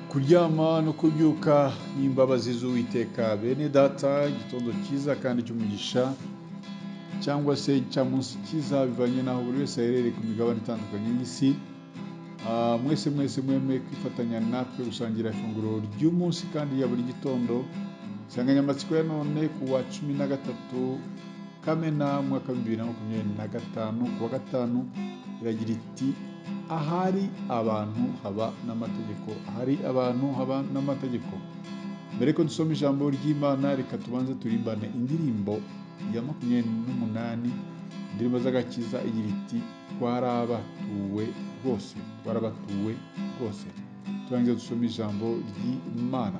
Kuryama no kubyuka n'imbabazi z'Uwiteka. Bene data, igitondo cyiza kandi cy'umugisha cyangwa se igicamunsi cyiza, bivanye n'aho buri wese aherereye ku migabane itandukanye y'isi. Mwese mwese mwemeye kwifatanya natwe gusangira ifunguro ry'umunsi kandi ya buri gitondo. Insanganyamatsiko ya none ku wa 13 Kamena umwaka wa 2025 ku wa gatanu iragira iti: ahari abantu haba n'amategeko, ahari abantu haba n'amategeko. Mbere ko dusoma ijambo ry'Imana, reka tubanze turimbane indirimbo ya 28, indirimbo z'agakiza, igira iti: twarabatuwe rwose, twarabatuwe rwose. Turangiza dusome ijambo ry'Imana.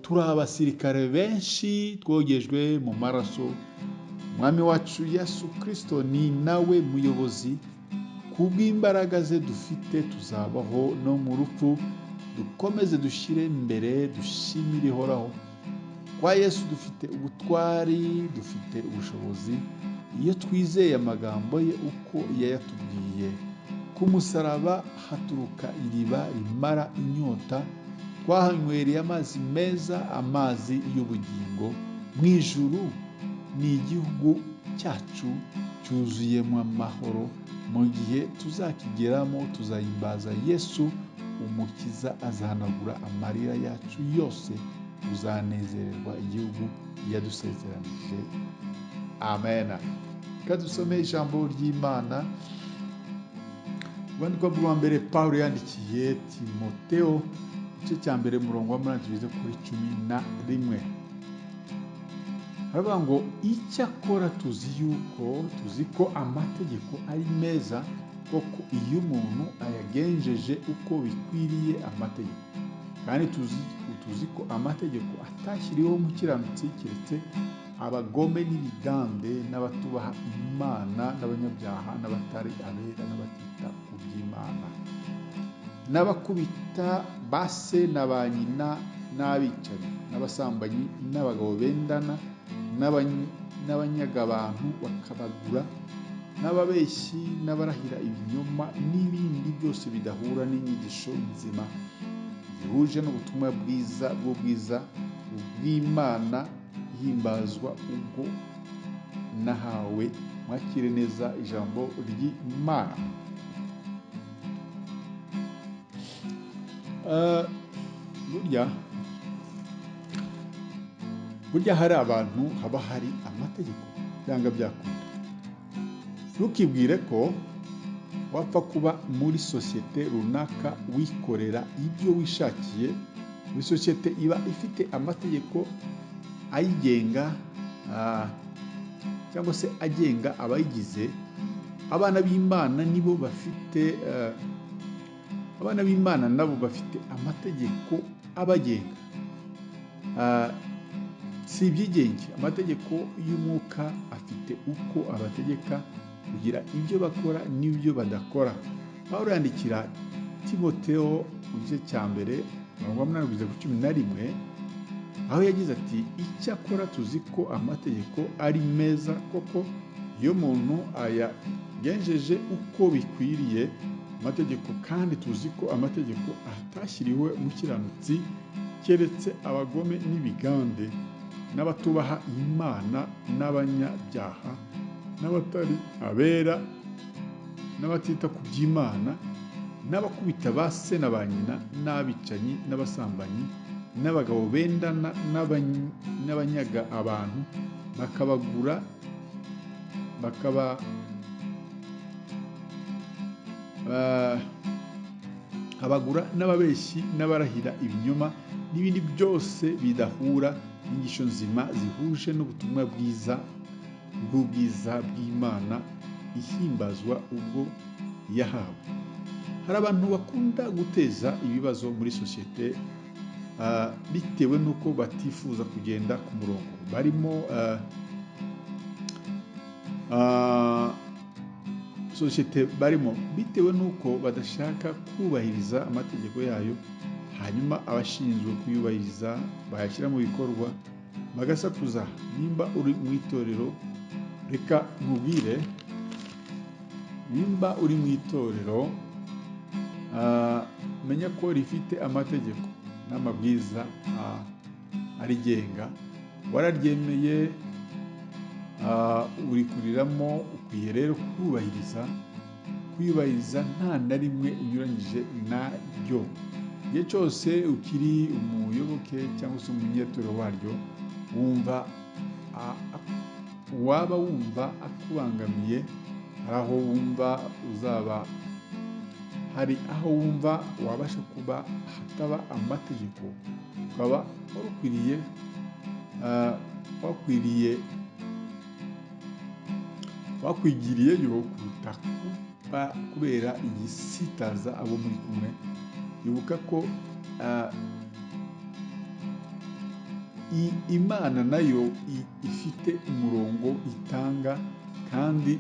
Turi abasirikare benshi twogejwe mu maraso. Umwami wacu Yesu Kristo ni nawe muyobozi. Kubw'imbaraga ze dufite tuzabaho no mu rupfu. Dukomeze dushyire imbere, dushimire ihoraho. Kwa Yesu dufite ubutwari, dufite ubushobozi iyo twizeye amagambo ye uko yayatubwiye. Ku musaraba haturuka iriba rimara inyota, twahanywereye amazi meza, amazi y'ubugingo. Mu ijuru ni igihugu cyacu cyuzuyemo amahoro. Mu gihe tuzakigeramo tuzahimbaza Yesu umukiza, azahanagura amarira yacu yose, tuzanezererwa igihugu yadusezeranije. Amen. Reka dusome ijambo ry'Imana. Urwandiko rwa mbere Pawulo yandikiye Timoteo, igice cya mbere umurongo wa 8 tugeze kuri 11. Haravuga ngo icyakora tuzi yuko tuzi ko amategeko ari meza koko iyo umuntu ayagenjeje uko bikwiriye amategeko. Kandi tuzi ko amategeko atashyiriweho umukiranutsi keretse abagome n'ibigande n'abatubaha Imana n'abanyabyaha n'abatari abera n'abatita ku by'Imana n'abakubita ba se na ba nyina n'abicanyi n'abasambanyi n'abagabo bendana n'abanyaga abantu bakabagura n'ababeshyi n'abarahira ibinyoma n'ibindi byose bidahura n'inyigisho nzima zihuje n'ubutumwa bwiza bw'ubwiza bw'Imana ihimbazwa ubwo nahawe. Mwakire neza ijambo ry'Imana. Burya hari abantu haba hari amategeko byanga byakunda. Ntukibwire ko wapfa kuba muri sosiyete runaka wikorera ibyo wishakiye. Buri sosiyete iba ifite amategeko ayigenga, cyangwa se agenga abayigize. Abana b'Imana nibo bafite, abana b'Imana nabo bafite amategeko abagenga. Si ibyigenge, amategeko y'umwuka afite uko abategeka kugira ibyo bakora n'ibyo badakora. Pawulo yandikira Timoteo mu gice cya mbere umurongo wa 8 kugeza ku 11, aho yagize ati icyakora tuzi ko amategeko ari meza koko iyo umuntu ayagenjeje uko bikwiriye amategeko. Kandi tuzi ko amategeko atashyiriwe umukiranutsi keretse abagome n'ibigande n'abatubaha Imana n'abanyabyaha n'abatari abera n'abatita ku by'Imana n'abakubita ba se na ba nyina n'abicanyi n'abasambanyi n'abagabo bendana n'abanyaga abantu bakabagura abagura n'ababeshyi n'abarahira ibinyoma n'ibindi byose bidahura n'inyigisho nzima zihuje n'ubutumwa bwiza bw'ubwiza bw'Imana ihimbazwa ubwo yahawe. Hari abantu bakunda guteza ibibazo muri sosiyete bitewe n'uko batifuza kugenda ku murongo barimo. Sosiyete barimo bitewe n'uko badashaka kubahiriza amategeko yayo, hanyuma abashinzwe kuyubahiriza bayashyira mu bikorwa bagasakuza. Nimba uri mu itorero, reka nkubwire, nimba uri mu itorero, menya ko rifite amategeko n'amabwiriza arigenga. Wararyemeye, urikuriramo, ukwiye rero kuyubahiriza nta na rimwe unyuranyije naryo. Igihe cyose ukiri umuyoboke cyangwa se umunyetorero waryo, wumva waba wumva akubangamiye, hari aho wumva uzaba, hari aho wumva wabasha kuba hataba amategeko, ukaba wakwiriye wakwigiriyeyo kuruta kubera igisitaza abo muri kumwe. Ibuka ko Imana nayo ifite umurongo itanga, kandi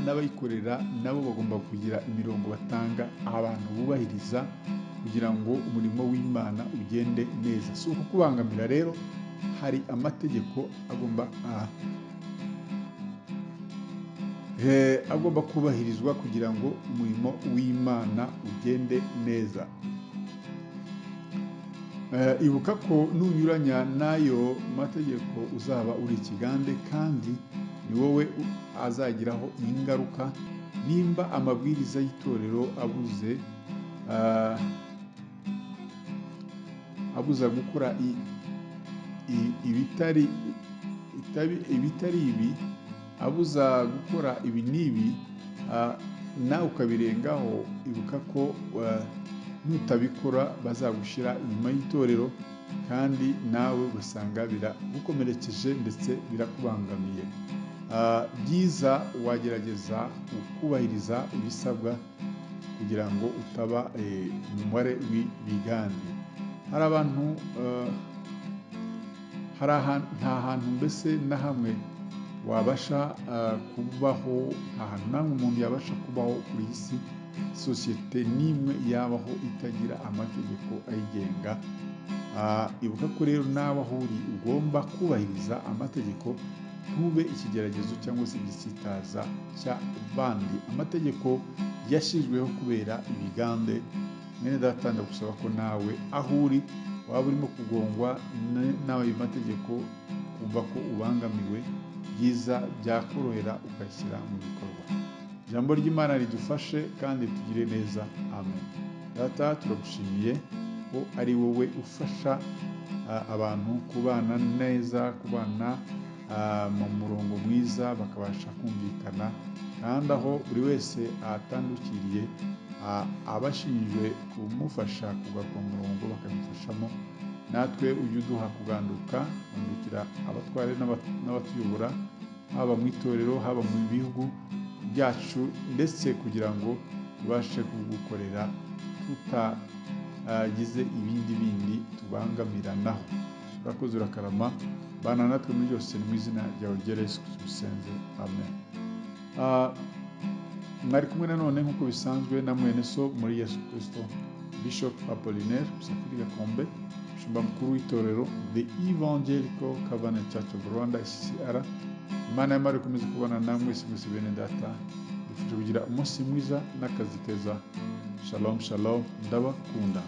n'abayikorera nabo bagomba kugira imirongo batanga abantu bubahiriza kugira ngo umurimo w'Imana ugende neza. Si ukukubangamira rero, hari amategeko agomba kubahirizwa kugira ngo umurimo w'Imana ugende neza. Ibuka ko nunyuranya n'ayo mategeko uzaba uri ikigande, kandi ni wowe azagiraho ingaruka. Nimba amabwiriza y'itorero abuza gukora ibitari ibi, abuza gukora ibi n'ibi, nawe ukabirengaho, ibuka ko nutabikora bazagushyira inyuma y'itorero, kandi nawe ugasanga biragukomerekeje ndetse birakubangamiye. Byiza wagerageza ukubahiriza ibisabwa kugira ngo utaba umubare w'ibigande. Hari abantu, hari nta hantu mbese na hamwe wabasha kubaho, nta hantu na hamwe umuntu yabasha kubaho kuri iyi si, sosiyete n'imwe yabaho itagira amategeko ayigenga. Ibuka ko rero nawe aho uri ugomba kubahiriza amategeko, ntube ikigeragezo cyangwa se igisitaza cy'abandi. Amategeko yashyizweho kubera ibigande. Mwene data, ndagusaba ko nawe aho uri waba urimo kugongwa n'ayo mategeko, kumva ko ubangamiwe, byiza byakorohera ukayashyira mu bikorwa. Ijambo ry'Imana ridufashe kandi tugire neza. Amen. Data, turagushimiye ko ari wowe ufasha abantu kubana neza, kubana mu murongo mwiza, bakabasha kumvikana, kandi aho buri wese atandukiriye, abashinzwe kumufasha kugaruka mu murongo bakabimufashamo. Natwe ujye uduha kuganduka, kugandukira abatware n'abatuyobora, haba mu itorero, haba mu bihugu byacu, ndetse kugira ngo tubashe kugukorera tutagize ibindi bindi tubangamiranaho. Urakoze, urakarama, bana natwe muri byose, ni mu izina ryawe ryera Yesu Kristo dusenze, amen. Mwari kumwe nanone nk'uko bisanzwe na mwene so muri Yesu Kristo, Bishop Apollinaire Musafiri Gakombe, umushumba mukuru w'itorero The Evangelical Covenant Church of Rwanda, ECCR. Imana y'amahoro ikomeze kubana namwe mwese mwese bene data. Mbifurije kugira umunsi mwiza n'akazi keza. Shalom shalom, ndabakunda.